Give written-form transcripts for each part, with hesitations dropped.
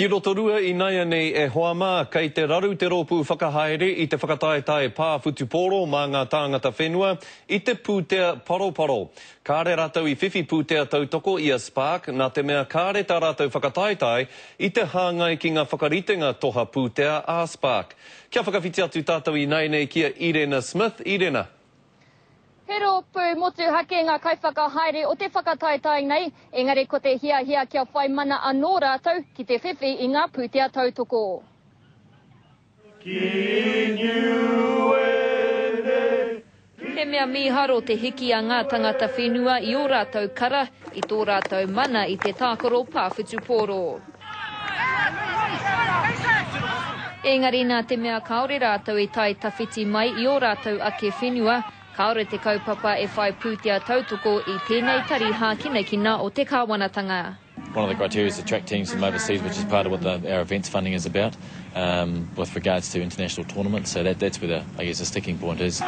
Ki Rotorua inaianei e hoa mā, kei te raru te rōpū whakahaere i te whakataetae pā whutupōro mā ngā tāngata whenua i te pūtea paroparo. Kāre rātou i whiwhi pūtea tautoko i a Spark nā te mea kāre tā rātou whakataetae i te hāngai ki ngā whakaritenga toha pūtea a Spark. Kia whakawhiti atu tātou inaianei ki a Irena Smith. Irena. He rōpū motuhake ngā kaiwhakahaere o te whakataetae nei, engari ko te hiahia kia whai mana anō rātou ki te whiwhi i ngā pūtea tautoko. He mea mīharo te hiki a ngā tangata whenua i ō rātou kara, i tō rātou mana i te tākaro pā whutupōro. Engari nā te mea kāore rātou i tae tawhiti mai i ō rātou ake whenua, kāore te kaupapa e whai pūtea tautoko i tēnei tari hākinakina o te kāwanatanga. One of the criteria is to attract teams from overseas, which is part of what the, our events funding is about um, with regards to international tournaments. So that, that's where the, I guess, the sticking point is.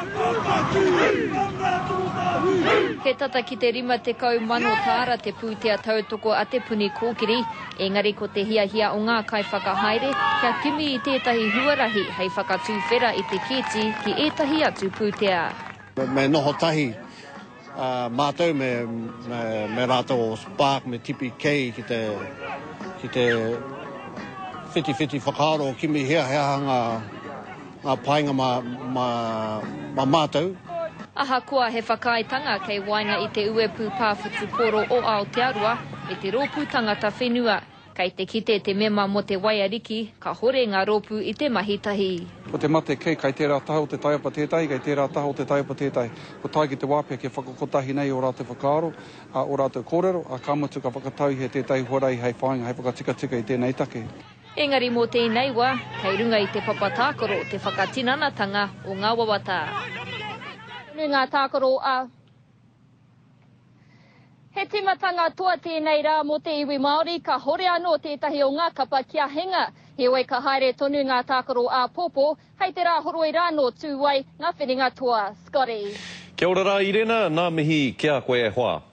He tata ki te 50,000 tāra te pūtea tautoko a Te Puni Kōkiri, engari ko te hiahia o ngā kaiwhakahaere kia kimi i tētahi huarahi hei whakatuwhera i te kēti ki ētahi atu pūtea. Me noho tahi mātou me, me, me rātou o Spark me TPK ki te, ki te whitiwhiti whakaaro kimihia he aha ngā, ngā painga mā, mā, mā mātou. Ahakoa he whakaaetanga kei waenga i te Uepū Pā Whutupōro o Aotearoa me te Rōpū Tangata Whenua, kei te kite te mema mō te Waiariki kahore ngā rōpū i te mahi tahi. Ko te mate kē, kei tērā taha o te taiapa tētahi, kei tērā taha o te taiapa tētahi. Ko tae ki te wā pea kia whakakotahi nei ō rātou whakaaro, ā, ō rātou kōrero, ā, ka mutu ka whakatauhia tētahi huarahi hei whāinga, hei whakatikatika i tēnei take. Engari mō tēnei wā, kei runga i te papa tākaro te whakatinanatanga o ngā wawata. Tonu ngā tākaro a. He tīmatanga toa tēnei rā mō te iwi Māori, kahore anō tētahi o ngā kapa kia hinga. Heoi ka haere tonu ngā tākaro āpōpō, hei te Rāhoroi rānō tū ai ngā whiringa toa. Scotty. Kia ora rā Irena, nā mihi ki a koe e hoa.